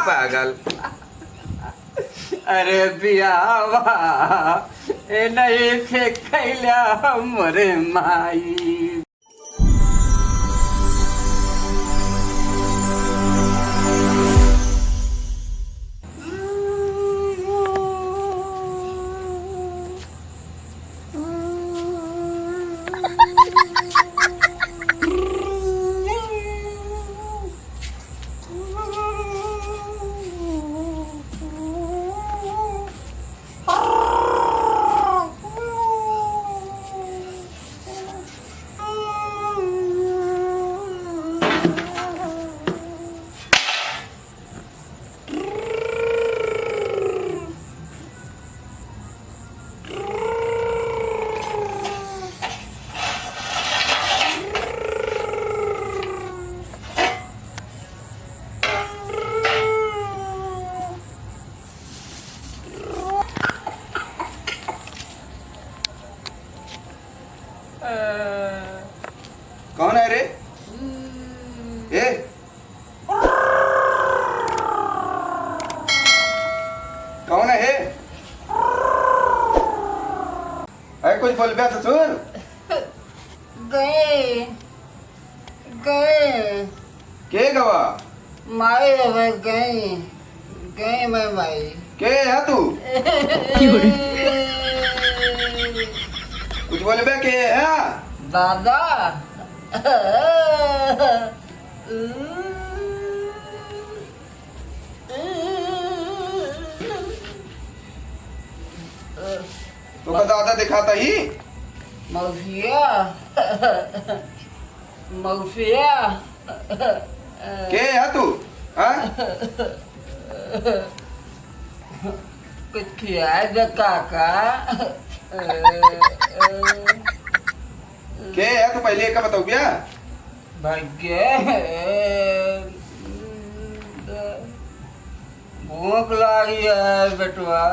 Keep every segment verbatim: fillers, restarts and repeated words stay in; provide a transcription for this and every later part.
पागल। अरे बियाहवा ए नहीं खे कैला हमरे माई। कौन है रे? ए? कौन है? अरे कुछ बोलबे ससुर? गए, गए। के गवा? माई अब गए, गए मैं माई। के है तू? कुछ बोलबे के है? दादा। तोका दादा दिखाता ही? मौसिया। मौसिया। के है तू? हाँ? कुछ खिया दे काका। के है तू, पहले एका बतौबिया? भाग्य। भूख लागी है बेटवा।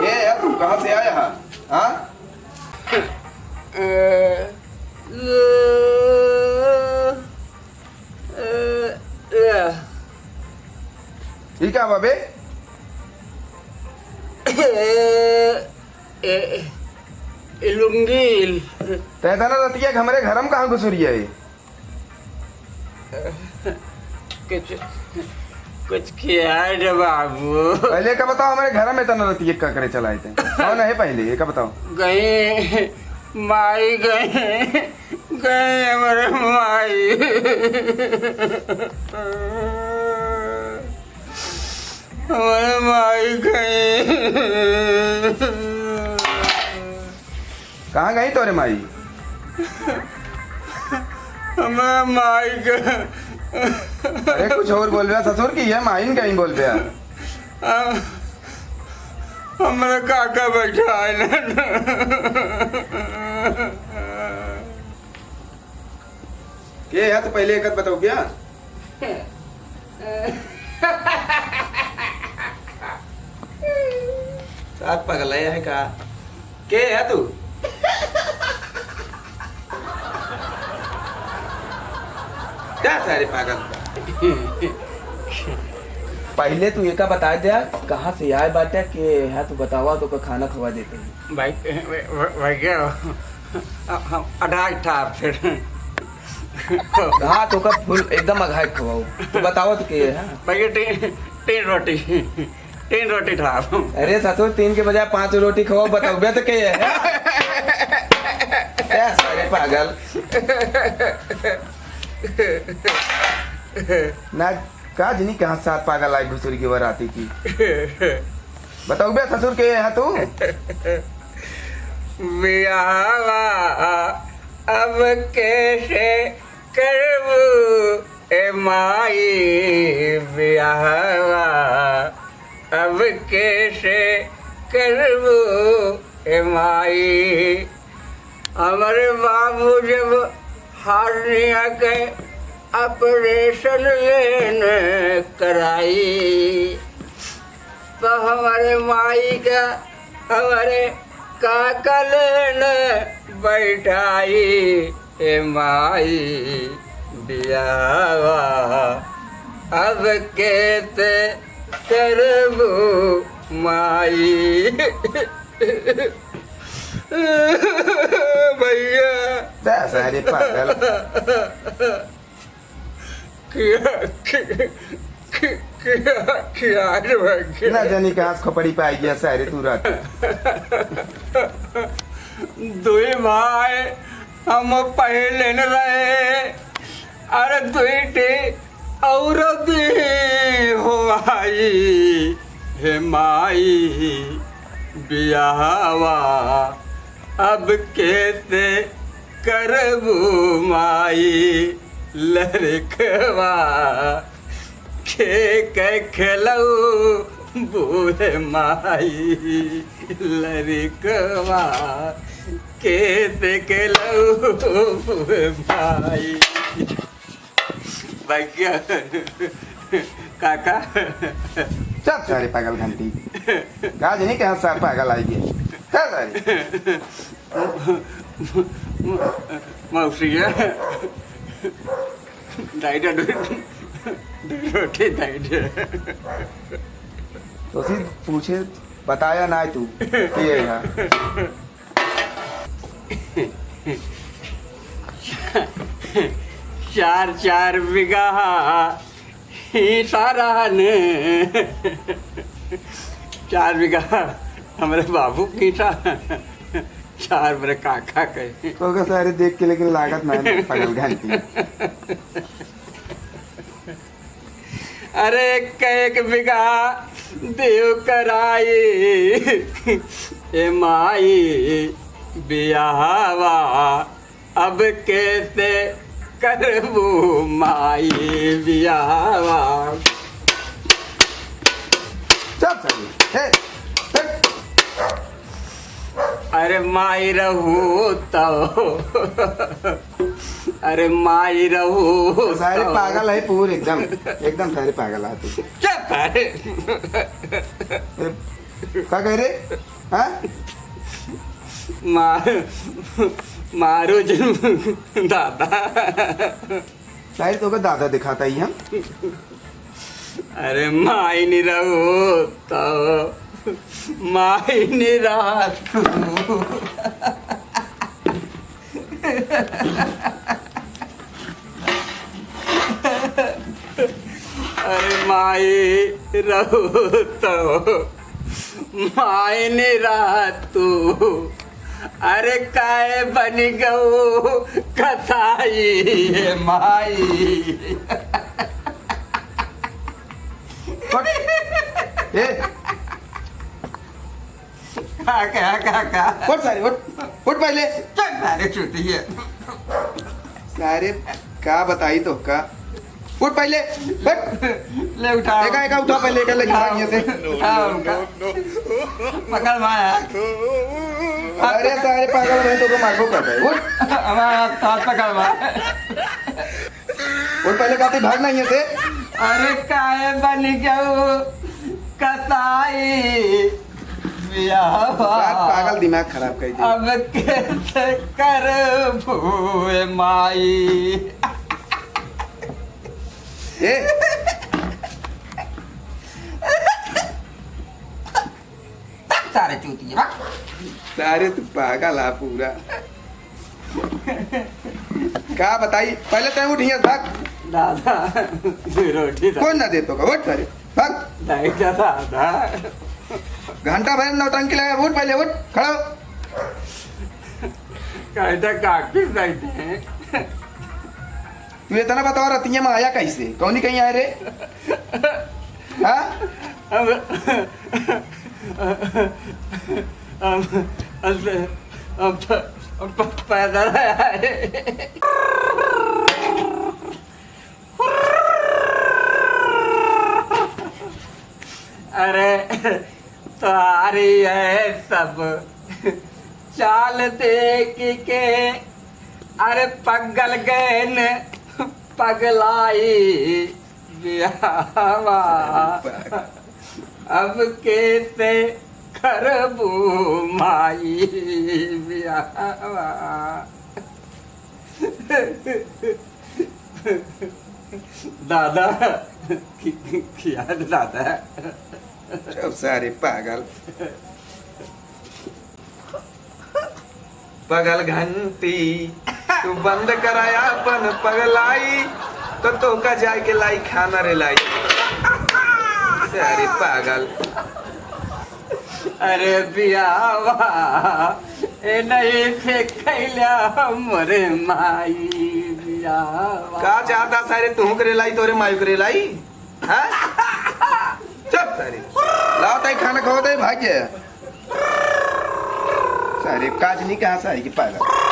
के है तू, कहाँ से आया है? हाँ? ई का बा बे? ए, ए, ए लुंगी। तै इतना रतिया के हमरे घर में कहाँ घुसुरिया है? कुछ, कुछ खिया दे बाबू। पहले का बताओ, हमरे घर में इतना रतिया का करे चलाए थे? कौन है पहले, ये का बताओ? गए, माई गए, गए हमरे माई। हमरे माई गए। कहाँ गई तोरे माई? हमरे माई गए। अरे कुछ और बोलबे ससुर की, ये माइन कहीं बोलबे। हम, हमरे काका बैठा है ना। के है तो पहले एक बात बताओ क्या? साथ पगला है का? के है तू? क्या सारे पागल? पहले तू एका बता दे, कहाँ से आए बाटे, के है तू बतावा, तो का खाना खवा देते हैं। भाई, भ-, भ-, भैया, हम अढ़ाई ठा फिर। हाँ, तो का फुल एकदम अघाई खवाओ। तू बताओ तो के है? भैया, टी-, तीन रोटी, तीन रोटी ठा। अरे ससुर, तीन के बजाय पाँच रोटी खवाओ, बताओ बे तो के है? ए, सारे पागल। ना, का जनी कहाँ साथ पागल आई घुसुरी के बराती की। बताओ बे ससुर के है तू? बियाहवा अब कैसे करबू ए माई, बियाहवा अब कैसे करबू ए माई। हमरे बाबू जब हार्निया के ऑपरेशन लेन कराई, तो हमरे माई का हमरे काका लेन बैठाई। ए माई, बियाहवा अब केसे करबू माई। भैया। जा सारे पागल। क्या, क्या, क्या, क्या, क्या रे भैया? ना जानी कहाँ से खोपड़ी पाई गया सारे तू रात। दुई भाई हम पहले न रहे, अरे दुई ठी औरत हो आई, हे माई बियाहवा अब केसे करबू माई, लड़कवा के के खेलऊ बूढ़े माई, लड़कवा के से खेलऊ बूढ़े माई। भैया, काका। चुप सारे पागल घंटी। का जानी कहाँ से पागल आई गए। चुप सारे। मौसिया, दाई दे, दो, दो रोटी दाई दे। तो सी पूछे, बताया ना तू, के है यहाँ? चार, चार बीघा ही सारा ने। चार बीघा हमरे बाबू की था। चार बरे काका कहे। तो का सारे देख के लेकिन लागत ना है, पागल घंटी। अरे एक, एक बीघा देव कराई, ए माई बियाहवा अब केसे करबू माई बियाहवा। चुप सारे। हे, हे। अरे माई रहू तो, अरे माई रहू तो। सारे पागल है पूरे एकदम, एकदम सारे पागल है तू। चुप सारे। अरे, का कह रे? हाँ? मार, मारो जिन दादा। शायद तो का दादा दिखाता ही हम। अरे माई नहीं रहो तो, माई नहीं रहा तू। अरे माई रहो तो, माई नहीं रहा तू। अरे काहे बन गऊ कसाई, हे माई। उठ। ए। का, का, का, का? उठ सारे, उठ। उठ पहले। चल सारे चूतिया। सारे का बताई तो का? उठ पहले, उठ। ले उठाओ। एका, एका उठा पहले, एका लेके भाग यहाँ से। उठाओ उनका। पकड़ माया। अरे सारे पागल, मैं तो को मारबो कर रहे। उठ। हमारा हाथ, हाथ पकड़ माया। उठ पहले, कहते भाग ना यहाँ से। अरे काहे बन गऊ कसाई बियाहवा। सार पागल दिमाग खराब कर दे। अब केसे करबू ए माई। ए। सारे चूतिया। सारे तू पागल आ पूरा। का बताई, पहले तय उठ यहाँ भाग। दादा, रोटी दा। कौन ना दे तो का? उठ सारे, भाग। दाई दा, दादा। घंटा भर नौटंकी लगा, उठ पहले, उठ, खड़ा हो। कहता काकी सही थे। तू इतना बताओ, रतिया में आया कैसे? कौनी कहीं आए रे? हाँ? हम, हम, हम, हम प-, प-, पैदल आए। अरे, तोहारी है सब चाल देख के, अरे, पगल गैन पगलाई बियाहवा। अब केसे करबू माई बियाहवा। दादा, खि-, खि-, खिया दे दादा। चुप सारे पागल। पगल घंटी, तू बंद करा अपन पगलाई, तो तोका जाए के लाई खाना रे लाई। सारे पागल। अरे बियावा, ए नहीं फेंकैल्या हमरे माई बियावा। का चाहता सारे, तू करे लाई, तोरे माई करे लाई? हाँ? चुप सारे। लाओ ताई खाना खाओ ताई, भाग गया। सारे काज नहीं कहा सारे की पागल।